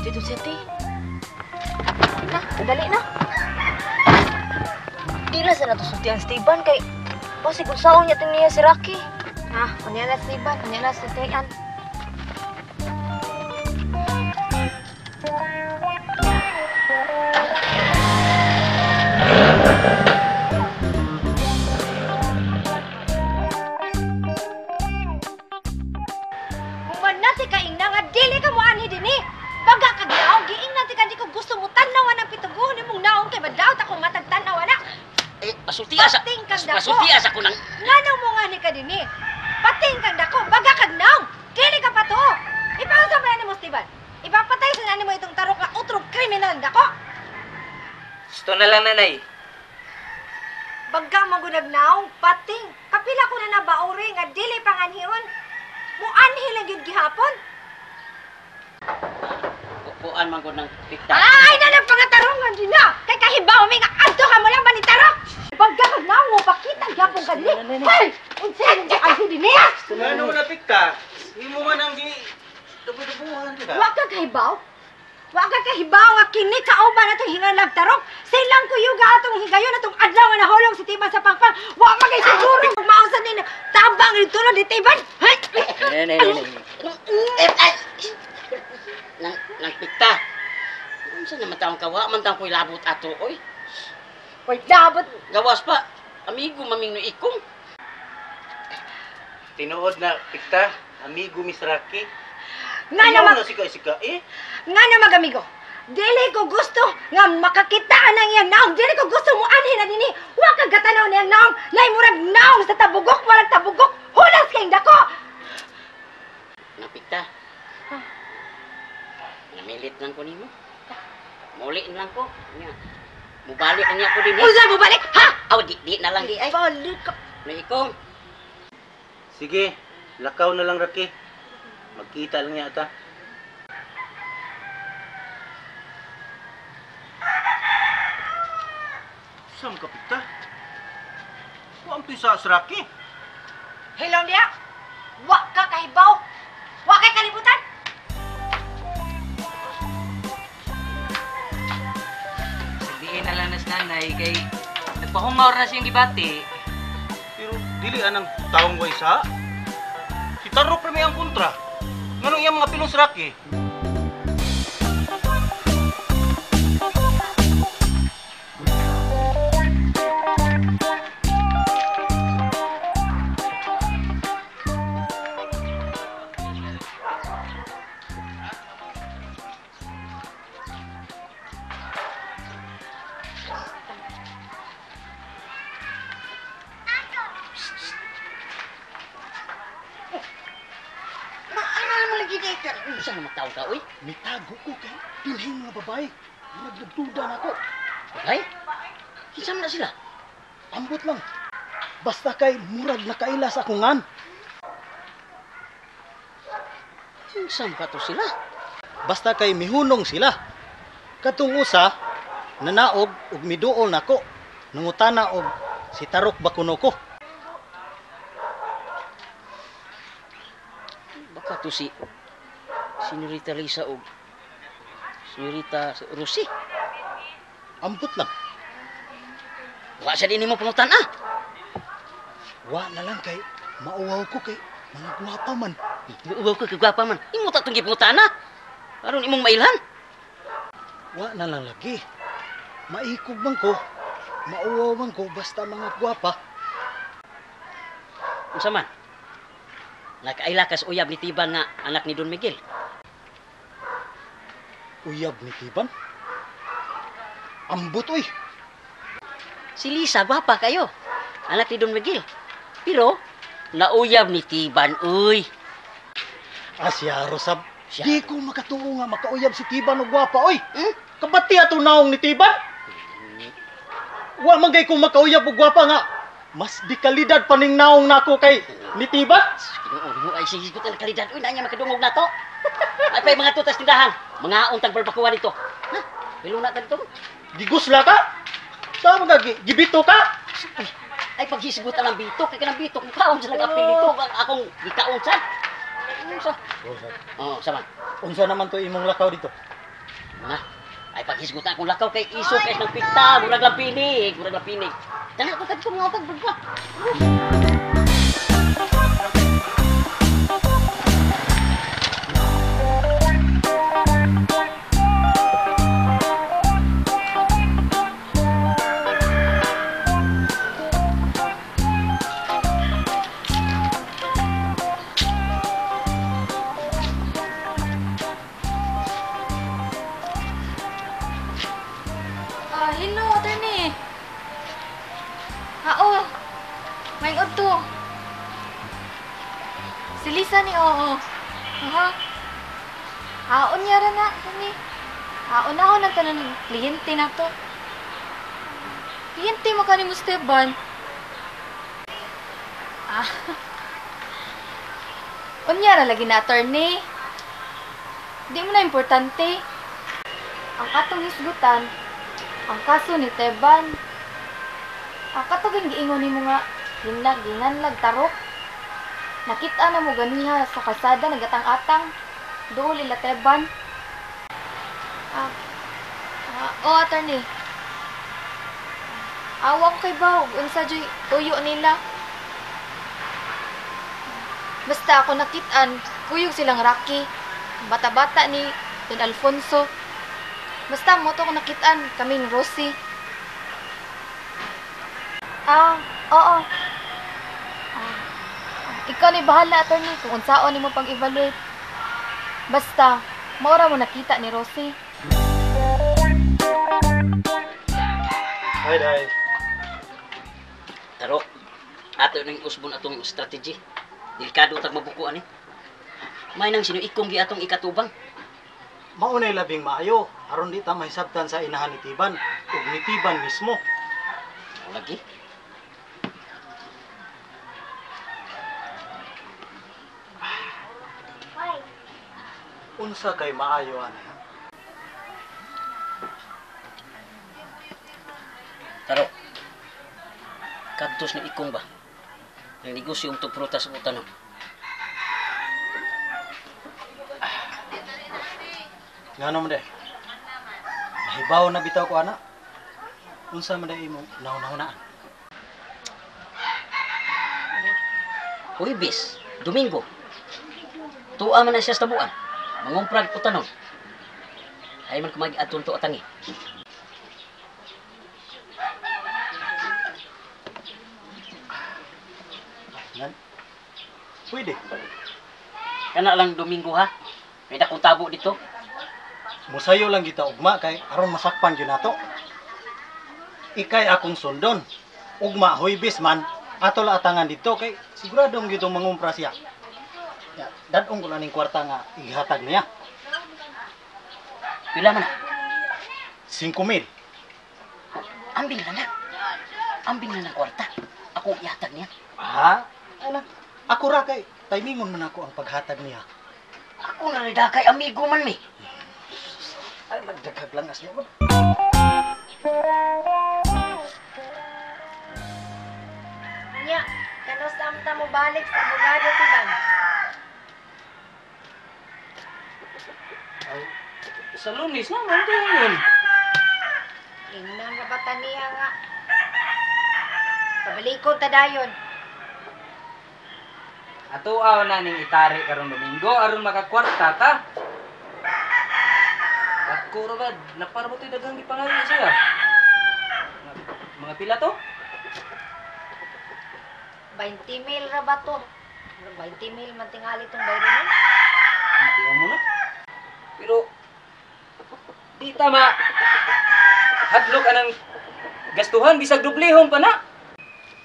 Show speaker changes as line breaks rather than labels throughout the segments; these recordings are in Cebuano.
Dito City. Na, dali na. Di na sa natusultihan Steven kay basig unsaon niya niya si Rocky. Ah, unya na Steven, unya na si Tian. Human na si kaingna nga dili ka mo anhi dinhi. Baga kag naong giingnan si ka di ko gusto mo tan-awan ang pituguhon nimong naong kay madaot akong matag tan-aw ana.
Eh, pasultiya sa pasultiya sa kunang.
Ngano mo nga ni ka dinhi? Pating kang dako, baga kag naong. Dili ka pa to. Ipaunsa ba nimo Steven? Ipapatay sa nani mo itong tarok nga utrog kriminal dako.
Gusto na lang nanay.
Baga magunag naong pating. Kapila ko na nabauri nga dili panganhion. Muanhi lang gyud gihapon.
Upuan man gud ng pikta.
Ay, na lang pangatarongan din na. Kay kahibaw mi nga adto ka mo lang ba ni tarok. Baga kag naong mo pakita gyapon ka dili. Hey, unsa nang anhi dinhi?
Ngano na pikta? Imo man ang gi dubu-dubuhan di ba?
Wa ka kahibaw? Wa ka kahibaw nga kini kauban atong hinganlag tarok. Silang kuyuga atong higayon atong adlaw nga nahulog si Tiban sa pangpang. Wa man kay siguro mausa ni tabang ni tulod ni Tiban. Hay!
Nay, nay, nay. Nang nang pikta. Unsa naman taong kawa man taong ko'y labot ato oy.
Way labot.
Gawas pa amigo maming no ikong.
Tinuod na pikta, amigo Miss Rocky.
Nga na
sika sika eh.
Nga na magamigo. Dili ko gusto nga makakita ang iyang naong. Dili ko gusto mo anhin na dinhi. Wa ka gatanaw niyang naong. Nay murag naong sa tabugok, murag tabugok. Hulas kayong dako.
Napikta. Ha? Namilit lang ko nimo. Muli lang ko. Nya. Mubalik niya ko dinhi.
Unsa mubalik? Ha?
Aw di na lang di ay.
Balik ka.
Nay ikong.
Sige, lakaw na lang Rocky. Magkita lang niya ata. Saan ka pikta? Wa ang sa Rocky.
Hilong diya. Wa ka kahibaw. Wa kay kalibutan.
Sabihin na lang nas nanay kay nagpahungaw na siyang gibati.
Pero dili anang taong way sa. Si Tarok pa may ang kontra. Nganong iyang mga pilong sa Rocky?
Unsa na magtaong ka, uy?
Mitago ko kay bilhin mga babae. Murag nagduda na ko.
Babae? Kinsa man na sila?
Ambot lang. Basta kay murag nakaila sa akong ngan.
Kinsa man ka to sila?
Basta kay mihunong sila. Katong usa, nanaog ug miduol nako. Nangutana og si Tarok ba kuno ko.
Baka to si Senyorita Lisa o Senyorita Rosie.
Ambot lang.
Wa sa din mo pangutan ah.
Wa na lang kay mauwaw ko kay mga gwapa man.
Mauwaw ko kay gwapa man. Imo ta tong gipangutan ah. Aron imong mailhan.
Wa na lang lagi. Maikog man ko, mauwaw man ko basta mga gwapa.
Unsa man? Nakaila kas uyab ni Tiban nga anak ni Don Miguel.
Uyab ni Tiban? Ambot oy.
Si Lisa gwapa kayo. Anak ni Don Miguel. Pero nauyab ni Tiban oy.
Ah, siya Rosab.
Siya.
Di ko makatuo nga makauyab si Tiban og gwapa oy.
Hmm?
Kabati ato naong ni Tiban. Wa man gay ko makauyab og gwapa nga. Mas di kalidad pa ning naong nako kay ni Tiban.
Ginoo, ay sige ko ang kalidad oy, na niya makadungog nato. Ay pay mga tutas tindahan. Mga untag barbacoa dito. Ha? Piluna ta dito.
Gigusla ka? Sa mga gibito ka?
Ay paghisgot ang bito kay kanang bito kung kaon sila gapil dito akong gikaon sa. Unsa? Oh, sama.
Unsa naman to imong lakaw dito?
Na. Ay paghisgutan akong lakaw kay iso kay ng pikta, murag lang pinig, murag lang pinig. Dali ako kadto mga utag ba.
Hello, attorney. Oo. May udto. Si Lisa ni oo. Aha. Aon niya ra na, attorney. Aon na ako ng tanan kliyente na to. Kliyente mo ka ni mo, Esteban. Ah. Unya ra lagi na, attorney. Di mo na importante. Ang atong hisgutan, ang kaso ni Teban. Ang katuging giingon nimo nga ginanlag tarok. Nakita na mo ganiha sa kalsada nagatang-atang duol ila Teban. Oh, attorney. Awa ko kay baw unsa joy tuyo nila. Basta ako nakitaan kuyog silang Rocky. Bata-bata ni Don Alfonso. Basta mo to ako nakitaan kaming Rosie. Oo. Ikaw ni bahala, attorney, kung unsaon nimo pag-evaluate. Basta maura mo nakita ni Rosie.
Hi, Day.
Taro, ato ning usbon atong strategy. Delikado tag mabukuan ni. May nang sinuikong gi atong ikatubang.
Maunay labing maayo aron di ta mahisabtan sa inahan ni Tiban ug ni Tiban mismo.
Lagi.
Unsa kay maayo ani?
Taro. Kadtos ni ikong ba? Nang negosyo ang prutas ug tanom.
Ngano man day? Nahibaw na bitaw ko ana. Unsa man day imong nahunahunaan?
Huwebes, Domingo. Tuwa man na siya sa tabuan. Mangumprag o tanom. Ay man kumagi atong to atangi.
Nan? Pwede.
Kana lang Domingo ha. May dakong tabo dito.
Musayo lang kita ugma kay aron masakpan gyud nato. Ikay akong sundon. Ugma Huwebes man ato la atangan dito kay siguradong gyud mangumpra siya. Ya, dadong ko lang ning kwarta nga ihatag niya.
Pila man na?
5,000.
Ambing na na. Ambing na ng kwarta. Ako ihatag niya.
Ha? Ala, ako ra kay timingon man ako ang paghatag niya.
Ako na rin kay amigo man mi.
Ay, magdaghag lang as niya.
Nya, kanos amta mo balik sa abogado Tiban.
Ay, sa Lunes na man yun.
Ingnan ra ba ta niya nga. Pabalikon ta dayon.
Atuaw na ning itari karong Domingo aron makakwarta ta. Ako ra ba napara mo to'y daghang gipangayo siya. Mga pila to?
20,000 ra ba to? 20,000 man tingali tong bayronon.
Tiwa mo na. Pero di tama. Hadlok anang gastuhan bisag dublehon pa na.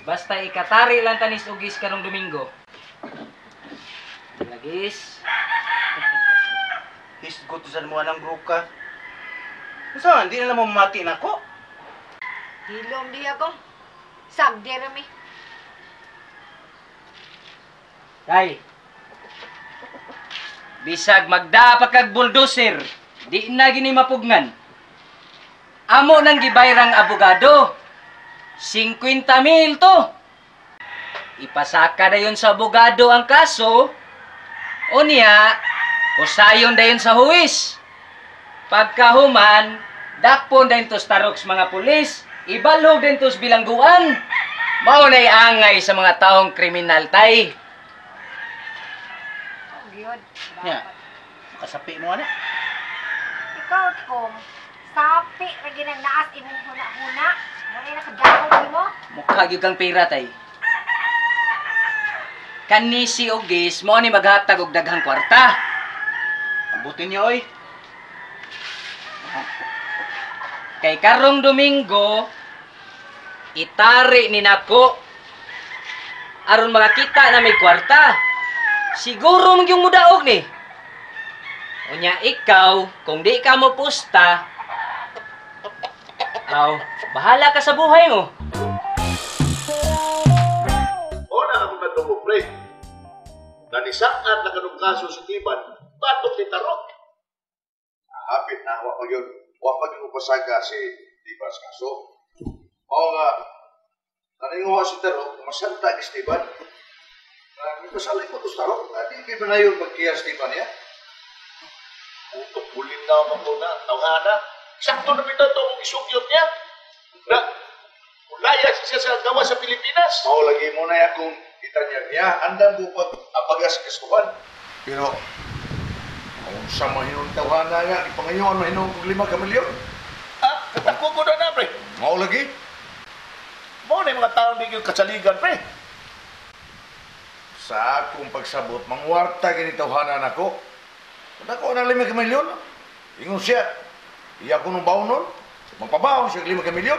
Basta ikatari lang tanis ugis karong Domingo. Lagis.
Hisgot sa mo anang bruka. Unsa man di na lang mamati nako?
Hilom di ako. Sagdi ra mi.
Day. Bisag magdaa pa kag bulldozer, di na gini mapugnan. Amo nang gibayrang abogado. 50,000 to. Ipasaka dayon sa abogado ang kaso. O niya, usayon dayon sa huwis. Pagkahuman, dakpon din tos taroks mga pulis, ibalhog din tos bilangguan. Mao na'y angay sa mga taong kriminal, tay.
Oh, gyud.
Nya. Kasapi mo ana.
Ikaw, Tom, sapi ra ginang naas imong huna-huna. Mo na nakadahog nimo.
Mukha gyud kang pera, tay. Kani si Ugis, mao ni maghatag og daghang kwarta.
Ambutin niyo oy.
Kay karong Domingo, itari ni nako aron makakita na may kwarta. Siguro man yung mudaog ni. Unya ikaw, kung di ka mo pusta, aw, bahala ka sa buhay mo.
Una akong nadungog, pre. Nanisaan na kanong kaso si Tiban, batok ni Tarok.
Hapit na, wa pa yun. Wa pa yun upasaga si Tiban sa kaso. Mao nga, naninguha si Tarok, masanta ni Tiban. Ipasalay mo to sa Tarok. Di kayo na yun magkiya si Tiban niya.
Utok bulin na ako na, tawhana. Sakto na bitaw ito akong isugyot niya. Na, ulayas siya sa gawa sa Pilipinas.
Mao lagi mo na akong itanyag niya. Andam ko pag apagas kasuhan. Pero, kung sa mahinong tawhana nga, ipangayon mahinong kong 5 ka milyon.
Ah, katako ko na na, pre.
Mao lagi.
Mao na yung mga taong di yung kasaligan, pre.
Sa akong pagsabot, mangwarta gini tawhana nako. Nako na 5 ka milyon. Ingon siya, iya ko nung baon nun. Magpabaon siya 5 ka milyon.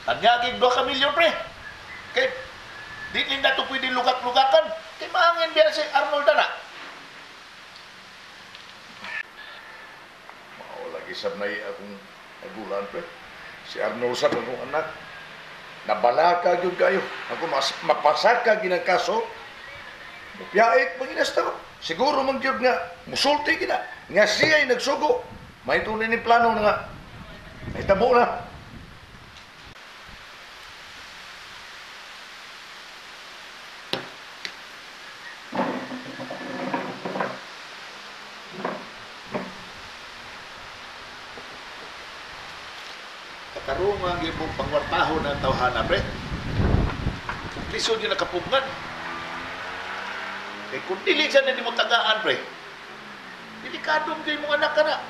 Tanyagig 2 ka milyon, pre. Kay, di nila ito pwede lugak-lugakan. Kay maangin biya si Arnold na.
Mao lagi sab na akong nagulan, pre. Si Arnold sab akong anak. Nabalaka gyud kayo. Ako mas mapasaka ginang kaso. Mupiyait manginasta ko. Siguro man gyud nga musulti gina. Nga siya'y nagsugo. May tunay ni plano na nga. Nahitabo na.
Katarungan ang imong pangwartahon ang tawhana, pre. Lisod yun nakapugngan. Kay kung dili siya na nimo tagaan, pre, delikado kay mong anak ka na.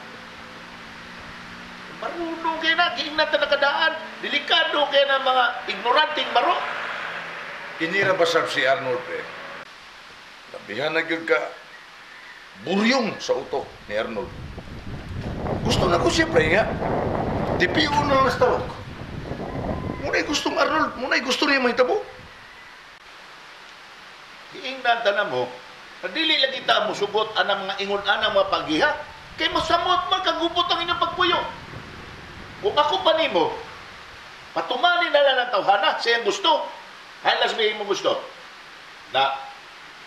Marunong kay na, giingnan ta nakadaan. Delikado kay na mga ignoranteng maro.
Kinira ba sab si Arnold, pre? Labihan na gyud ka buryong sa utok ni Arnold. Gusto na ko siya, pre, nga. DPO na lang sa tarok. Muna'y gustong Arnold, muna'y gusto niya mahitabo.
Giingnan ta na mo, na dili lagi ta musugot anang mga ingon-anang mga paggiha. Kay mosamot man kagubot ang inyong pagpuyo. Kung ako pa nimo, patumani na lang ang tawhana sa iyang gusto. Halas may imong gusto. Na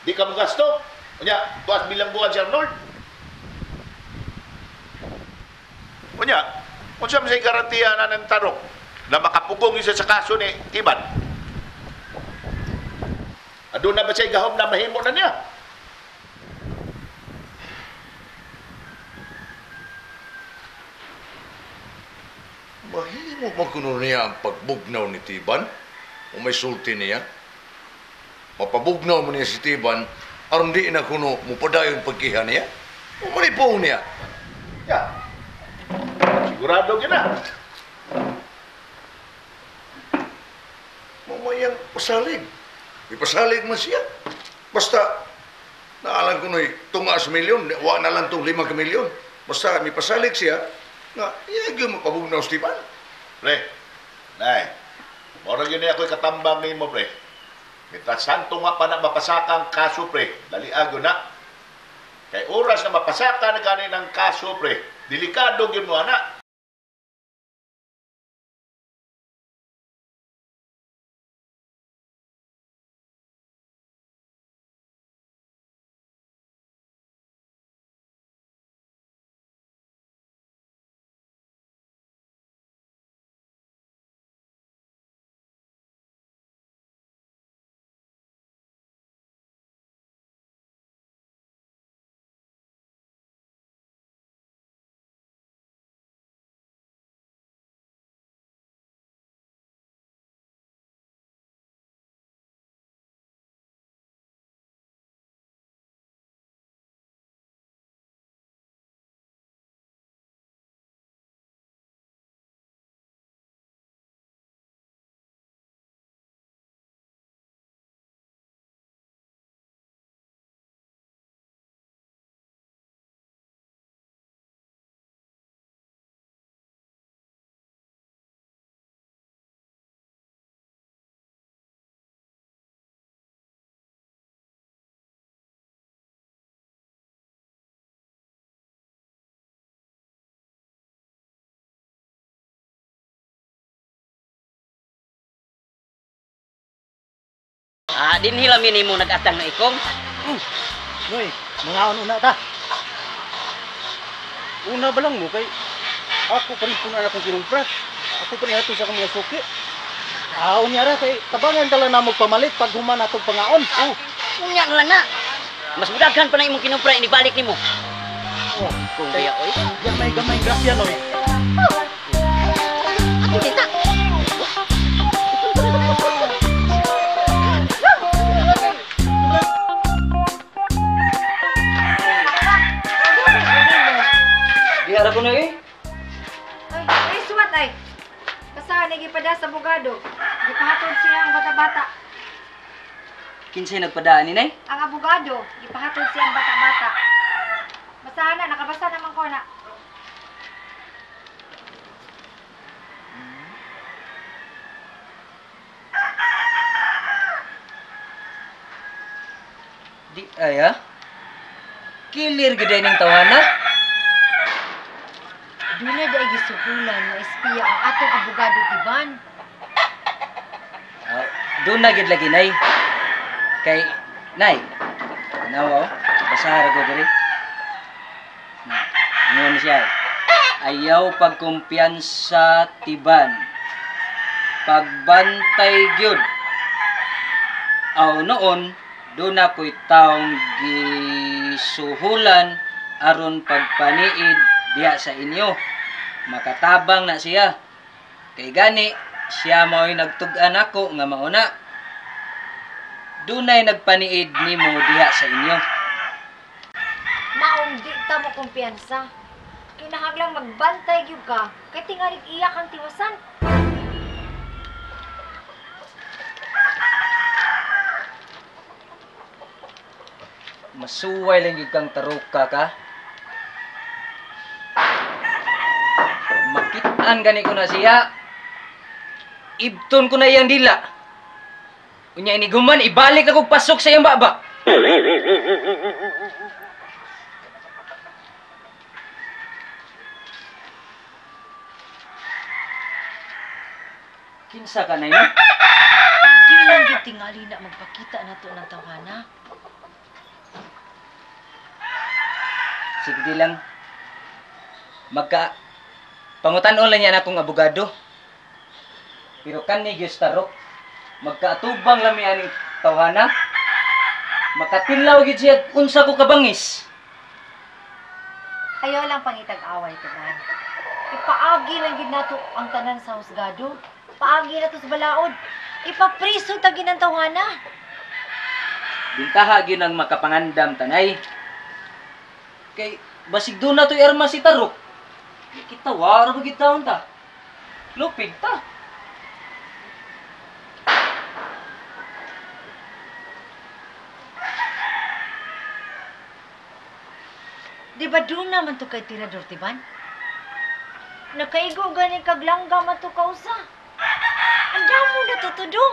di ka mo gasto. Unya, tuas bilang buwan si Arnold. Unya, unsa man say garantiya na ng tarok na makapugong isa sa kaso ni Tiban? Aduna ba siya gahom na mahimo na niya?
Mahimo man kuno niya ang pagbugnaw ni Tiban o may sulti niya. Mapabugnaw mo niya si Tiban aron di na kuno mupadayon pagkiha niya o manipuong niya.
Ya. Sigurado gyud na.
Mamayang pasalig. Ipasalig man siya. Basta naalang ko no'y tunga sa milyon, wa na lang tong 5 ka milyon. Basta may pasalig siya, nga iya gyud mapabugnaw si Tiban.
Pre, nay, mora gyud ni ako'y katambang nimo, pre. Mientras santo nga pa na mapasaka ang kaso, pre, dali agyo na. Kay oras na mapasaka na gani ng kaso, pre, delikado gyud mo ana.
Ah, dinhi lang minimo nag-atang na ikong.
Noy, mangaon una ta.
Una ba lang mo kay ako pa rin punan akong kinumpra. Ako pa rin hatod sa akong mga suki.
Ah, unya ra kay tabangan ta lang namo pamalit pag human atong pangaon.
Oh, unya na lang na. Mas mudaghan pa na imong kinumpra inibalik nimo.
Oh,
kung kaya oy.
Di may gamay grasya noy.
Ato din ta.
Di ara ko na eh.
Ay, suwat ay. Basta nagipada sa abogado. Gipahatod siya ang bata-bata.
Kinsay nagpadaan ni nay?
Ang abogado, gipahatod siya ang bata-bata. Basta na, nakabasa naman ko na.
Di ay ha? Kilir gyud ning tawana.
Duna di ay gisuhulan nga espiya ang atong abogado Tiban.
Doon na gid lagi nay. Kay nay. Tanawa oh, basaha ra ko diri. Ingon siya. Ayaw pagkumpiyansa Tiban. Pagbantay gyud. Aw noon doon na ko'y taong gisuhulan aron pagpaniid diha sa inyo. Makatabang na siya. Kay gani, siya mao'y nagtug-an ako nga mauna. Dunay nagpaniid nimo diha sa inyo.
Maong di ta mo kumpiyansa. Kinahanglang magbantay gyud ka kay tingalig iya kang tiwasan.
Masuway lang gyud kang taruka ka. Makitaan gani ko na siya. Ibton ko na iyang dila. Unya iniguman, ibalik na kog pasok sa iyang baba. Kinsa ka na yun?
Di lang gyud tingali na magpakita nato ng tawhana.
Sige di lang. Magka pangutan-on lang niya akong abogado. Pero kani gyud tarok. Magkaatubang lami aning tawhana. Makatinlaw gyud siya unsa ko kabangis.
Ayaw lang pangitag-away Tiban. Ipaagi lang gyud nato ang tanan sa husgado. Paagi na to sa balaod. Ipapriso ta gyud ang tawhana.
Bintaha gyud ang makapangandam tanay. Kay basig doon na to'y armas si Tarok. Kita wara ba gid taon ta? Lupig ta.
Di ba doon naman to kay Tirador, Tiban? Nakaigo gani kaglangga man to kausa. Ang damo na to to.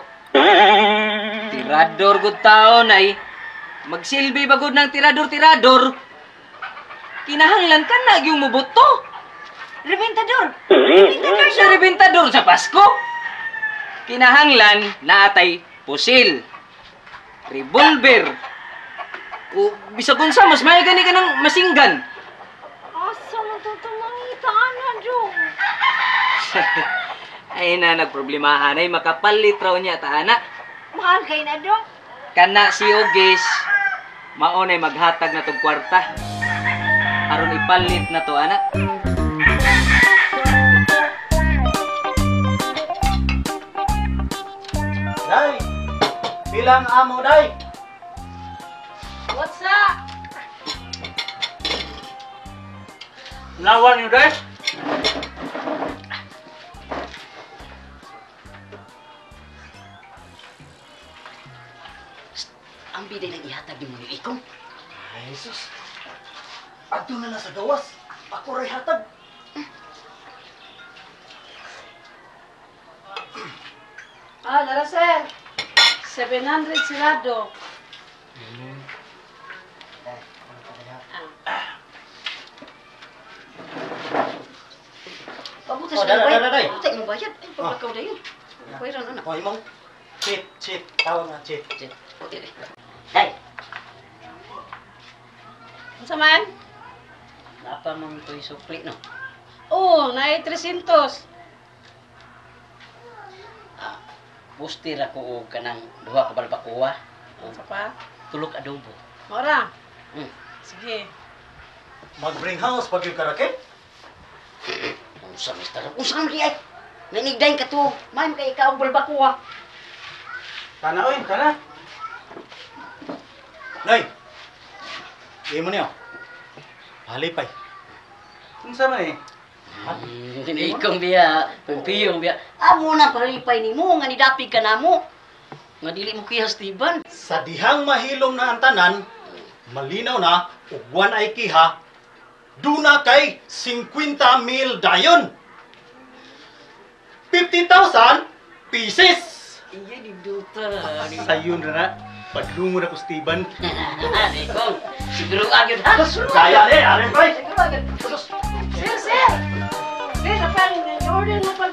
Tirador gud taon ay magsilbi ba gud ng tirador-tirador? Kinahanglan ka na yung mubuto.
Rebentador! Rebentador
Sa rebentador sa Pasko. Kinahanglan naatay pusil, revolver, o bisag unsa mas may gani ka ng masinggan.
Asa man to tumangita na do?
Ay na nagproblemahan ay makapalit raw niya ta ana.
Mahal kay na do.
Kana si Ogis mao nay maghatag na tog kwarta. Aron ipalit na to ana.
Day, bilang amo day.
What's up?
Lawan niyo day.
Ang biday lang ihatag nimo ni Ikong.
Ay, sus. Adto na na sa gawas. Ako ray hatag.
Ah, dara sir. 700 sirado.
Pabutas
Oh, dara,
na
dara, day.
Pabutas mo bayad. Ay, paglakaw dayon. Bayran ana.
Oh, imong. Cheat, cheat. Tawag nga cheat.
Cheat. Day.
Unsa man?
Napa man to'y sukli, no?
Oo, naay 300.
Ah, busti ra ko og kanang duha ka balbakuwa.
Unsa pa?
Tulok adobo.
Mora.
Sige.
Mag-bring house pag yung karake.
Unsa, Mr. Unsa man ay? Nanigdayin ka to. May kay ikaw ang balbakuwa.
Tana oy, tana.
Nay. Imo niyo. Halipay.
Unsa man eh?
Ikong biya, pagpiyong biya. Amo na palipay nimo nga nidapig ka namo. Nga dili mo kihas tiban.
Sa dihang mahilom na ang tanan, malinaw na ug wan ay kiha, duna kay 50 mil dayon. 50,000 pieces.
Iya di duta.
Sayon ra na. Padlungon ako Steven.
Ikong, siguro agad ha.
Kaya ni, arin pre.
Siguro agad.
Sir, sir! Sir, apang order mo pa.